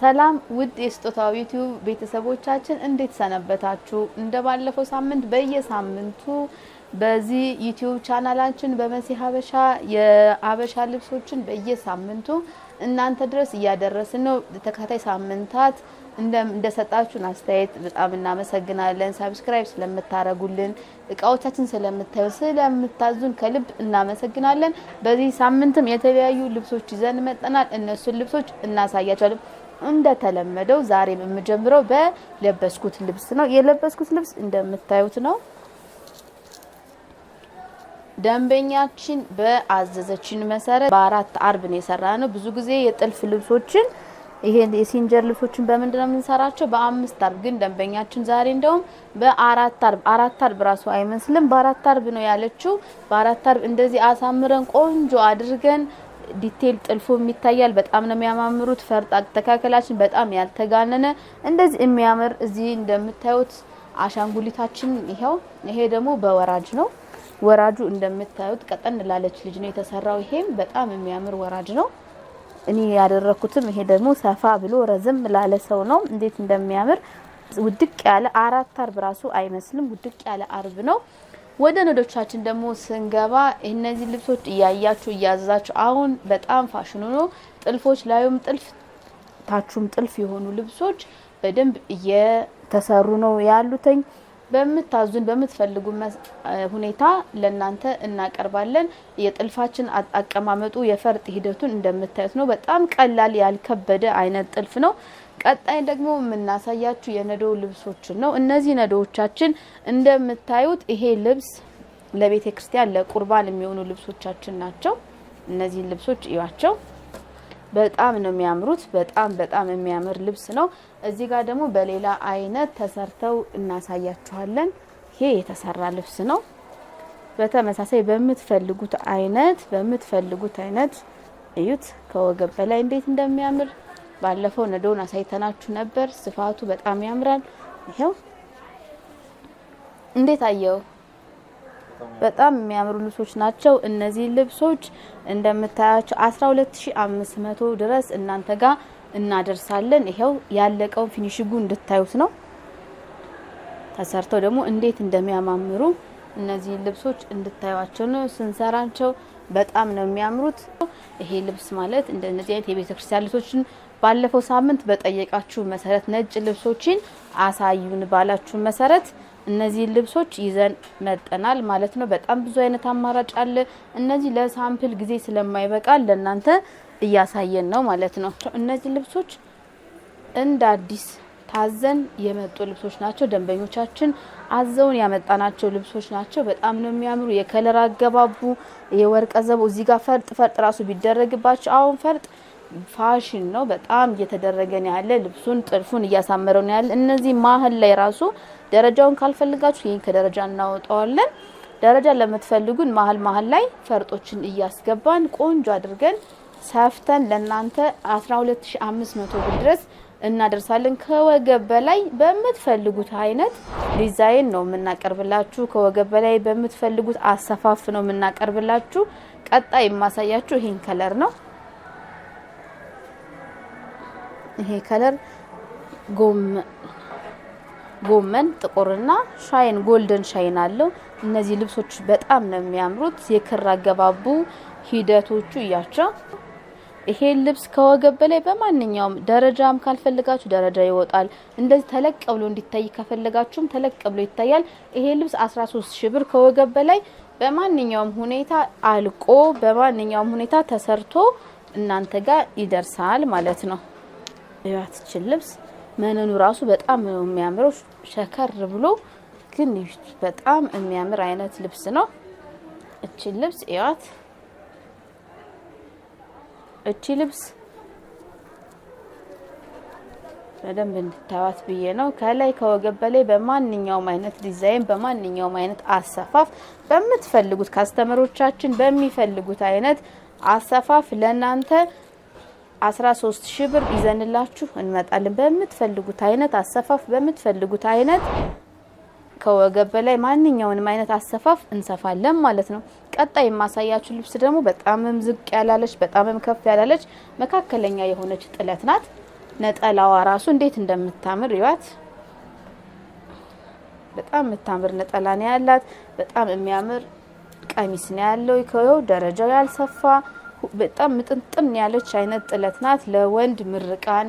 ሰላም ውድ የስጦታው ዩቲዩብ ቤተሰቦቻችን እንዴት ሰነበታችሁ? እንደባለፈው ሳምንት በየሳምንቱ በዚህ ዩቲዩብ ቻናላችን በመሲ ሀበሻ የሀበሻ ልብሶችን በየሳምንቱ እናንተ ድረስ እያደረስን ነው። ተከታታይ ሳምንታት እንደሰጣችሁን አስተያየት በጣም እናመሰግናለን። Subscribe ስለምታረጉልን፣ እቃዎቻችን ስለምታዩ፣ ስለምታዙን ከልብ እናመሰግናለን። በዚህ ሳምንትም የተለያዩ ልብሶች ይዘን መጥተናል። እነሱን ልብሶች እናሳያቸዋለን። እንደተለመደው ዛሬ የምጀምረው በለበስኩት ልብስ ነው። የለበስኩት ልብስ እንደምታዩት ነው። ደንበኛችን በአዘዘችን መሰረት በአራት አርብ ነው የሰራነው። ብዙ ጊዜ የጥልፍ ልብሶችን ይሄ የሲንጀር ልብሶችን በምንድነው የምንሰራቸው? በአምስት አርብ። ግን ደንበኛችን ዛሬ እንደውም በአራት አርብ፣ አራት አርብ ራሱ አይመስልም፣ በአራት አርብ ነው ያለችው። በአራት አርብ እንደዚህ አሳምረን ቆንጆ አድርገን detail ጥልፉም ይታያል። በጣም ነው የሚያማምሩት። ፈርጥ አተካከላችን በጣም ያልተጋነነ እንደዚህ የሚያምር እዚህ እንደምታዩት አሻንጉሊታችን ይሄው። ይሄ ደግሞ በወራጅ ነው። ወራጁ እንደምታዩት ቀጠን ላለች ልጅ ነው የተሰራው። ይሄም በጣም የሚያምር ወራጅ ነው። እኔ ያደረኩትም ይሄ ደግሞ ሰፋ ብሎ ረዘም ላለ ሰው ነው። እንዴት እንደሚያምር ውድቅ ያለ አራት አርብ ራሱ አይመስልም። ውድቅ ያለ አርብ ነው። ወደ ነዶቻችን ደግሞ ስንገባ እነዚህ ልብሶች እያያችሁ እያዘዛችሁ አሁን በጣም ፋሽኑ ነው። ጥልፎች ላዩም ጥልፍ ታቹም ጥልፍ የሆኑ ልብሶች በደንብ እየተሰሩ ነው ያሉትኝ። በምታዙን በምትፈልጉ ሁኔታ ለእናንተ እናቀርባለን። የጥልፋችን አቀማመጡ የፈርጥ ሂደቱን እንደምታዩት ነው። በጣም ቀላል ያልከበደ አይነት ጥልፍ ነው። ቀጣይ ደግሞ የምናሳያችሁ የነዶ ልብሶችን ነው። እነዚህ ነዶዎቻችን እንደምታዩት ይሄ ልብስ ለቤተ ክርስቲያን ለቁርባን የሚሆኑ ልብሶቻችን ናቸው። እነዚህን ልብሶች እዩዋቸው። በጣም ነው የሚያምሩት። በጣም በጣም የሚያምር ልብስ ነው። እዚህ ጋር ደግሞ በሌላ አይነት ተሰርተው እናሳያችኋለን። ይሄ የተሰራ ልብስ ነው። በተመሳሳይ በምትፈልጉት አይነት እዩት። ከወገብ በላይ እንዴት እንደሚያምር ባለፈው ነዶውን አሳይተናችሁ ነበር። ስፋቱ በጣም ያምራል። ይሄው እንዴት አየው? በጣም የሚያምሩ ልብሶች ናቸው። እነዚህ ልብሶች እንደምታያቸው 12,500 ድረስ እናንተ ጋር እናደርሳለን። ይሄው ያለቀውን finishing ኡ እንድታዩት ነው። ተሰርተው ደግሞ እንዴት እንደሚያማምሩ እነዚህ ልብሶች እንድታዩቸው ነው። ስንሰራቸው በጣም ነው የሚያምሩት። ይሄ ልብስ ማለት እንደነዚህ አይነት የቤተ ክርስቲያን ልብሶችን ባለፈው ሳምንት በጠየቃችሁ መሰረት ነጭ ልብሶችን አሳዩን ባላችሁ መሰረት እነዚህ ልብሶች ይዘን መጥተናል ማለት ነው። በጣም ብዙ አይነት አማራጭ አለ። እነዚህ ለ sample ጊዜ ስለማይበቃ ለእናንተ እያሳየን ነው ማለት ነው። እነዚህ ልብሶች እንደ አዲስ ታዘን የመጡ ልብሶች ናቸው። ደንበኞቻችን አዘውን ያመጣናቸው ልብሶች ናቸው። በጣም ነው የሚያምሩ። የ color አገባቡ የወርቀ ዘቦ እዚህ ጋር ፈርጥ ፈርጥ ራሱ ቢደረግባቸው አሁን ፈርጥ ፋሽን ነው። በጣም እየተደረገ ነው ያለ። ልብሱን ጥልፉን እያሳመረው ነው ያለ። እነዚህ መሀል ላይ ራሱ ደረጃውን ካልፈልጋችሁ ይሄን ከደረጃ እናወጣዋለን። ደረጃ ለምትፈልጉን መሀል መሀል ላይ ፈርጦችን እያስገባን ቆንጆ አድርገን ሰፍተን ለእናንተ 12,500 ብር ድረስ እናደርሳለን። ከወገብ በላይ በምትፈልጉት አይነት ዲዛይን ነው የምናቀርብላችሁ። ከወገብ በላይ በምትፈልጉት አሰፋፍ ነው የምናቀርብላችሁ። ቀጣይ የማሳያችሁ ይሄን color ነው። ይሄ color ጎመን ጥቁርና shine golden shine አለው። እነዚህ ልብሶች በጣም ነው የሚያምሩት። የክር አገባቡ ሂደቶቹ እያቸው። ይሄ ልብስ ከወገብ በላይ በማንኛውም ደረጃም ካልፈለጋችሁ ደረጃ ይወጣል። እንደዚህ ተለቅ ብሎ እንዲታይ ከፈለጋችሁም ተለቅ ብሎ ይታያል። ይሄ ልብስ 13 ሺህ ብር ከወገብ በላይ በማንኛውም ሁኔታ አልቆ በማንኛውም ሁኔታ ተሰርቶ እናንተ ጋር ይደርሳል ማለት ነው። ያትችን ልብስ መነኑ ራሱ በጣም ነው የሚያምረው። ሸከር ብሎ ግን በጣም የሚያምር አይነት ልብስ ነው። እቺ ልብስ እያት። እቺ ልብስ በደንብ እንድታዩት ብዬ ነው። ከላይ ከወገብ በላይ በማንኛውም አይነት ዲዛይን በማንኛውም አይነት አሰፋፍ በምትፈልጉት customer ኦቻችን በሚፈልጉት አይነት አሰፋፍ ለእናንተ 13 ሺህ ብር ይዘንላችሁ እንመጣለን። በምትፈልጉት አይነት አሰፋፍ በምትፈልጉት አይነት ከወገብ በላይ ማንኛውንም አይነት አሰፋፍ እንሰፋለን ማለት ነው። ቀጣይ የማሳያችሁ ልብስ ደግሞ በጣምም ዝቅ ያላለች በጣምም ከፍ ያላለች መካከለኛ የሆነች ጥለት ናት። ነጠላዋ ራሱ እንዴት እንደምታምር ይዋት። በጣም የምታምር ነጠላ ነው ያላት። በጣም የሚያምር ቀሚስ ነው ያለው። ይከው ደረጃው ያልሰፋ በጣም ምጥንጥን ያለች አይነት ጥለት ናት። ለወንድ ምርቃን፣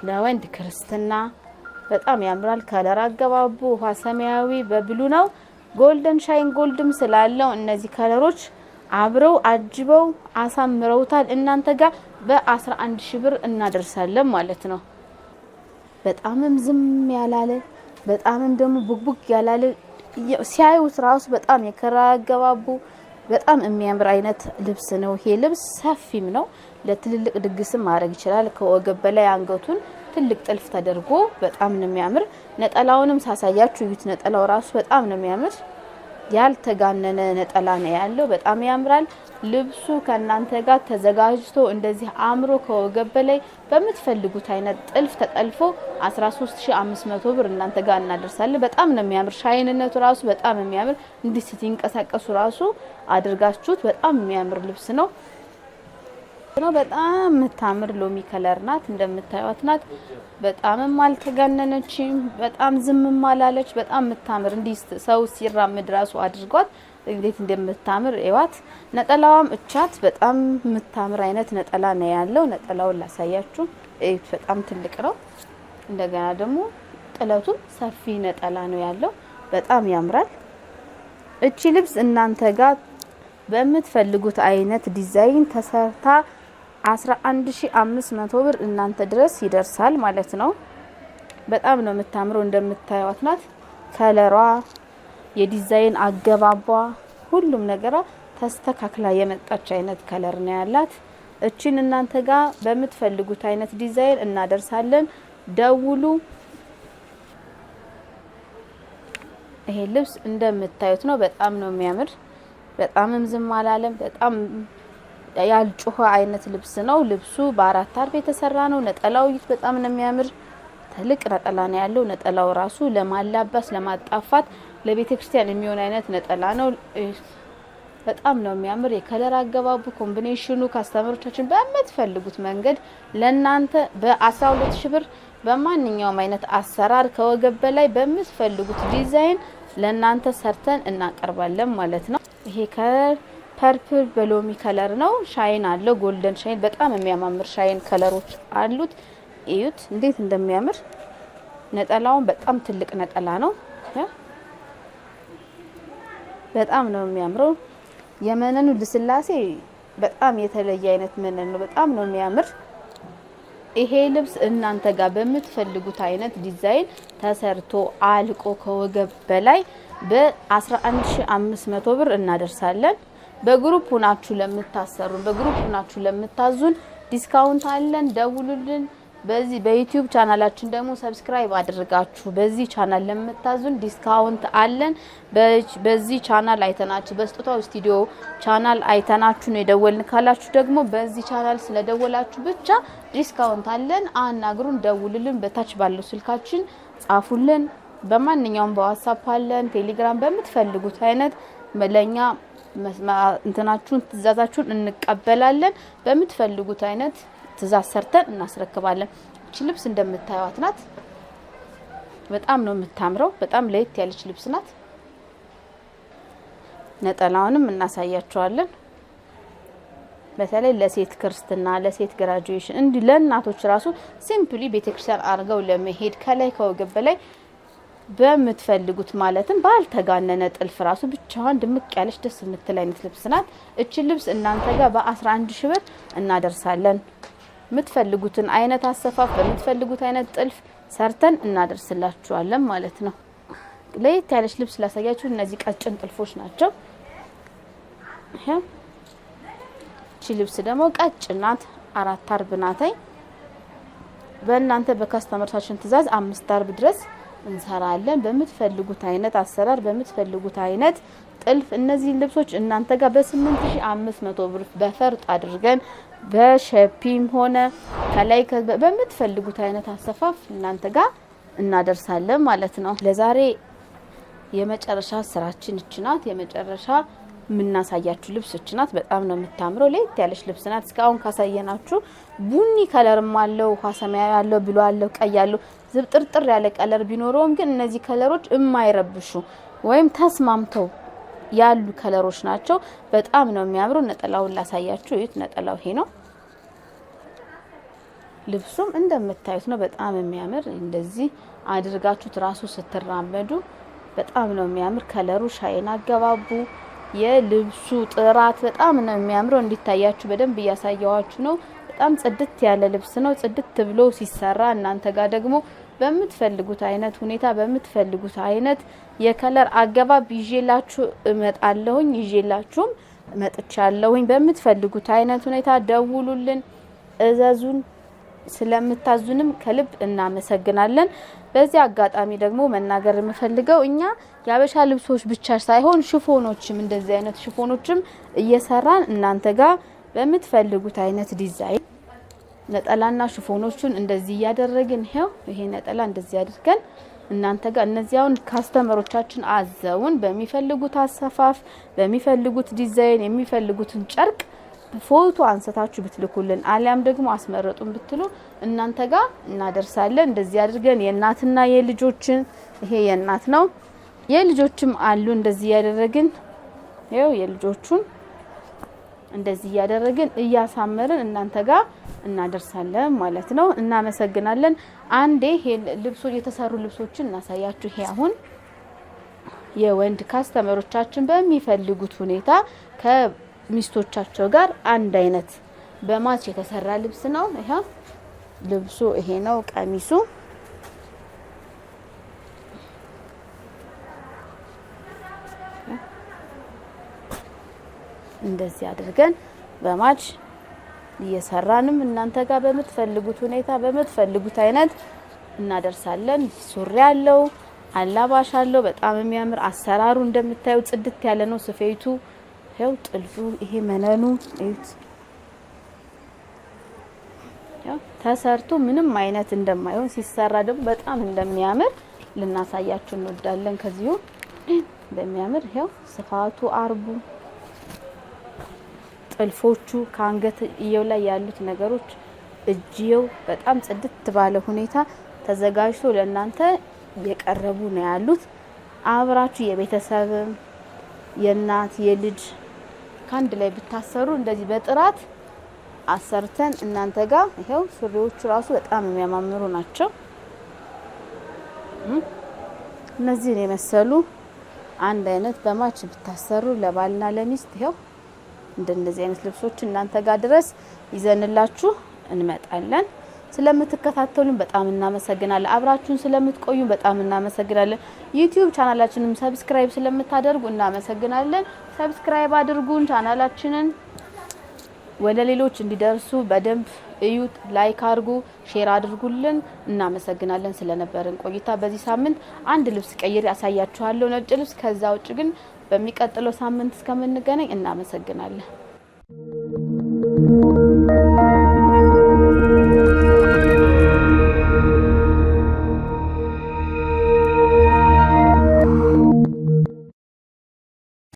ለወንድ ክርስትና በጣም ያምራል። Color አገባቡ ውሃ ሰማያዊ በ blue ነው። Golden shine gold ም ስላለው እነዚህ color ኦች አብረው አጅበው አሳምረውታል። እናንተ ጋር በ11,000 ብር እናደርሳለን ማለት ነው። በጣምም ዝም ያላለ በጣምም ደግሞ ቡግቡግ ያላለ ሲያዩት ራሱ በጣም የ color አገባቡ በጣም የሚያምር አይነት ልብስ ነው። ይሄ ልብስ ሰፊም ነው። ለትልልቅ ድግስም ማድረግ ይችላል። ከወገብ በላይ አንገቱን ትልቅ ጥልፍ ተደርጎ በጣም ነው የሚያምር። ነጠላውንም ሳሳያችሁ እዩት። ነጠላው ራሱ በጣም ነው የሚያምር። ያልተጋነነ ነጠላ ነው ያለው። በጣም ያምራል። ልብሱ ከናንተ ጋር ተዘጋጅቶ እንደዚህ አምሮ ከወገብ በላይ በምትፈልጉት አይነት ጥልፍ ተጠልፎ 13,500 ብር እናንተ ጋር እናደርሳለን። በጣም ነው የሚያምር። Shine ነቱ ራሱ በጣም የሚያምር እንዲህ ስትንቀሳቀሱ ራሱ አድርጋችሁት በጣም የሚያምር ልብስ ነው። በጣም የምታምር ሎሚ color ናት። እንደምታዩት ናት። በጣምም አልተጋነነችም፣ በጣም ዝምም አላለች። በጣም የምታምር እንዲህ ሰው ሲራመድ ራሱ አድርጓት እንዴት እንደምታምር እዋት። ነጠላዋም እቻት በጣም የምታምር አይነት ነጠላ ነው ያለው። ነጠላውን ላሳያችሁ። እዩት፣ በጣም ትልቅ ነው። እንደገና ደግሞ ጥለቱም ሰፊ ነጠላ ነው ያለው። በጣም ያምራል። እቺ ልብስ እናንተ ጋር በምትፈልጉት አይነት ዲዛይን ተሰርታ 11,500 ብር እናንተ ድረስ ይደርሳል ማለት ነው። በጣም ነው የምታምረው። እንደምታዩት ናት። Color ዋ፣ የዲዛይን አገባቧ፣ ሁሉም ነገሯ ተስተካክላ የመጣች አይነት color ነው ያላት። እቺን እናንተ ጋር በምትፈልጉት አይነት ዲዛይን እናደርሳለን። ደውሉ። ይሄ ልብስ እንደምታዩት ነው። በጣም ነው የሚያምር። በጣምም ዝም አላለም። በጣም ያልጮኸ አይነት ልብስ ነው። ልብሱ በአራት አርብ የተሰራ ነው። ነጠላው እዩት፣ በጣም ነው የሚያምር። ትልቅ ነጠላ ነው ያለው። ነጠላው ራሱ ለማላበስ፣ ለማጣፋት፣ ለቤተ ክርስቲያን የሚሆን አይነት ነጠላ ነው። በጣም ነው የሚያምር። የ color አገባቡ፣ combination ኑ customer ኦቻችን በምትፈልጉት መንገድ ለናንተ በ12,000 ብር በማንኛውም አይነት አሰራር ከወገብ በላይ በምትፈልጉት ዲዛይን ለናንተ ሰርተን እናቀርባለን ማለት ነው። ይሄ color purple በሎሚ color ነው። Shine አለው፣ golden shine፣ በጣም የሚያማምር shine color ኦች አሉት። እዩት እንዴት እንደሚያምር። ነጠላውን በጣም ትልቅ ነጠላ ነው። በጣም ነው የሚያምረው። የመነኑ ልስላሴ በጣም የተለየ አይነት መነን ነው። በጣም ነው የሚያምር። ይሄ ልብስ እናንተ ጋር በምትፈልጉት አይነት ዲዛይን ተሰርቶ አልቆ ከወገብ በላይ በ11,500 ብር እናደርሳለን። በ group ሆናችሁ ለምታሰሩን፣ በ group ሆናችሁ ለምታዙን discount አለን። ደውሉልን። በዚህ በዩቲዩብ ቻናላችን ደግሞ subscribe አድርጋችሁ በዚህ ቻናል ለምታዙን discount አለን። በዚህ ቻናል አይተናችሁ በስጦታው ስቱዲዮ ቻናል አይተናችሁ ነው የደወልን ካላችሁ ደግሞ በዚህ ቻናል ስለደወላችሁ ብቻ discount አለን። አናግሩን፣ ደውሉልን። በታች ባለው ስልካችን ጻፉልን። በማንኛውም በዋትስአፕ አለን፣ ቴሌግራም በምትፈልጉት አይነት ለኛ እንትናችሁን ትእዛዛችሁን እንቀበላለን። በምትፈልጉት አይነት ትእዛዝ ሰርተን እናስረክባለን። እቺ ልብስ እንደምታዩት ናት። በጣም ነው የምታምረው። በጣም ለየት ያለች ልብስ ናት። ነጠላውንም እናሳያቸዋለን። በተለይ ለሴት ክርስትና፣ ለሴት graduation፣ እንዲህ ለእናቶች ራሱ simply ቤተክርስቲያን አድርገው ለመሄድ ከላይ ከወገብ በላይ በምትፈልጉት ማለትም ባልተጋነነ ጥልፍ ራሱ ብቻዋን ድምቅ ያለች ደስ የምትል አይነት ልብስ ናት። እቺ ልብስ እናንተ ጋር በ11,000 ብር እናደርሳለን። የምትፈልጉትን አይነት አሰፋፍ በምትፈልጉት አይነት ጥልፍ ሰርተን እናደርስላችኋለን ማለት ነው። ለየት ያለች ልብስ ላሳያችሁ። እነዚህ ቀጭን ጥልፎች ናቸው። እቺ ልብስ ደግሞ ቀጭን ናት። አራት አርብ ናት። በእናንተ በ customer ኦቻችን ትእዛዝ 5 አርብ ድረስ እንሰራለን። በምትፈልጉት አይነት አሰራር በምትፈልጉት አይነት ጥልፍ እነዚህ ልብሶች እናንተ ጋር በ8,500 ብር በፈርጥ አድርገን በሸፒም ሆነ ከላይ በምትፈልጉት አይነት አሰፋፍ እናንተ ጋር እናደርሳለን ማለት ነው። ለዛሬ የመጨረሻ ስራችን እች ናት። የመጨረሻ የምናሳያችሁ ልብሶች ናት። በጣም ነው የምታምረው። ለየት ያለች ልብስ ናት። እስካሁን ካሳየናችሁ ቡኒ color ም አለው፣ ውሃ ሰማያዊ አለው፣ blue አለው፣ ቀይ አለው። ዝብጥርጥር ያለ color ቢኖረውም ግን እነዚህ color ኦች የማይረብሹ ወይም ተስማምተው ያሉ color ኦች ናቸው። በጣም ነው የሚያምሩ። ነጠላውን ላሳያችሁ። እዩት፣ ነጠላው ይሄ ነው። ልብሱም እንደምታዩት ነው። በጣም የሚያምር እንደዚህ አድርጋችሁት ራሱ ስትራመዱ በጣም ነው የሚያምር። color ኡ shine አገባቡ የልብሱ ጥራት በጣም ነው የሚያምረው። እንዲታያችሁ በደንብ እያሳየዋችሁ ነው። በጣም ጽድት ያለ ልብስ ነው። ጽድት ብሎ ሲሰራ እናንተ ጋር ደግሞ በምትፈልጉት አይነት ሁኔታ በምትፈልጉት አይነት የ color አገባብ ይዤላችሁ እመጣለሁኝ። ይዤላችሁም መጥቻለሁኝ። በምትፈልጉት አይነት ሁኔታ ደውሉልን፣ እዘዙን። ስለምታዙንም ከልብ እናመሰግናለን። በዚህ አጋጣሚ ደግሞ መናገር የምፈልገው እኛ የሀበሻ ልብሶች ብቻ ሳይሆን ሽፎኖችም እንደዚህ አይነት ሽፎኖችም እየሰራን እናንተ ጋር በምትፈልጉት አይነት ዲዛይን ነጠላና ሽፎኖቹን እንደዚህ እያደረግን ይሄው ይሄ ነጠላ እንደዚህ አድርገን እናንተ ጋር እነዚያውን customer ኦቻችን አዘውን በሚፈልጉት አሰፋፍ በሚፈልጉት ዲዛይን የሚፈልጉትን ጨርቅ ፎቶ አንስታችሁ ብትልኩልን አሊያም ደግሞ አስመረጡን ብትሉ እናንተ ጋር እናደርሳለን። እንደዚህ አድርገን የእናትና የልጆችን ይሄ የእናት ነው የልጆችም አሉ። እንደዚህ እያደረግን ይኸው የልጆቹን እንደዚህ እያደረግን እያሳመርን እናንተ ጋር እናደርሳለን ማለት ነው። እናመሰግናለን። አንዴ ይሄ ልብሶ የተሰሩ ልብሶችን እናሳያችሁ። ይሄ አሁን የወንድ customer ኦቻችን በሚፈልጉት ሁኔታ ከሚስቶቻቸው ጋር አንድ አይነት በ match የተሰራ ልብስ ነው። ይሄ ልብሱ ይሄ ነው ቀሚሱ። እንደዚህ አድርገን በ match እየሰራንም እናንተ ጋር በምትፈልጉት ሁኔታ በምትፈልጉት አይነት እናደርሳለን። ሱሪ አለው፣ አላባሽ አለው። በጣም የሚያምር አሰራሩ እንደምታዩ ጽድት ያለ ነው። ስፌቱ ይኸው፣ ጥልፉ ይሄ መነኑ እዩት። ያው ተሰርቶ ምንም አይነት እንደማይሆን ሲሰራ ደግሞ በጣም እንደሚያምር ልናሳያችሁ እንወዳለን። ከዚሁ እንደሚያምር ይኸው ስፋቱ አርቡ ጥልፎቹ ከአንገትየው ላይ ያሉት ነገሮች እጅየው በጣም ጽድት ባለ ሁኔታ ተዘጋጅቶ ለእናንተ የቀረቡ ነው ያሉት። አብራችሁ የቤተሰብም የእናት የልጅ ከአንድ ላይ ብታሰሩ እንደዚህ በጥራት አሰርተን እናንተ ጋር ይኸው ሱሪዎቹ ራሱ በጣም የሚያማምሩ ናቸው። እነዚህን የመሰሉ አንድ አይነት በማች ብታሰሩ ለባልና ለሚስት ይኸው እንደነዚህ አይነት ልብሶች እናንተ ጋር ድረስ ይዘንላችሁ እንመጣለን። ስለምትከታተሉን በጣም እናመሰግናለን። አብራችሁን ስለምትቆዩ በጣም እናመሰግናለን። ዩቲዩብ ቻናላችንም subscribe ስለምታደርጉ እናመሰግናለን። subscribe አድርጉን። ቻናላችንን ወደ ሌሎች እንዲደርሱ በደንብ እዩት፣ like አድርጉ፣ share አድርጉልን። እናመሰግናለን ስለነበረን ቆይታ። በዚህ ሳምንት አንድ ልብስ ቀይሬ አሳያችኋለሁ፣ ነጭ ልብስ። ከዛ ውጭ ግን በሚቀጥለው ሳምንት እስከምንገናኝ እናመሰግናለን።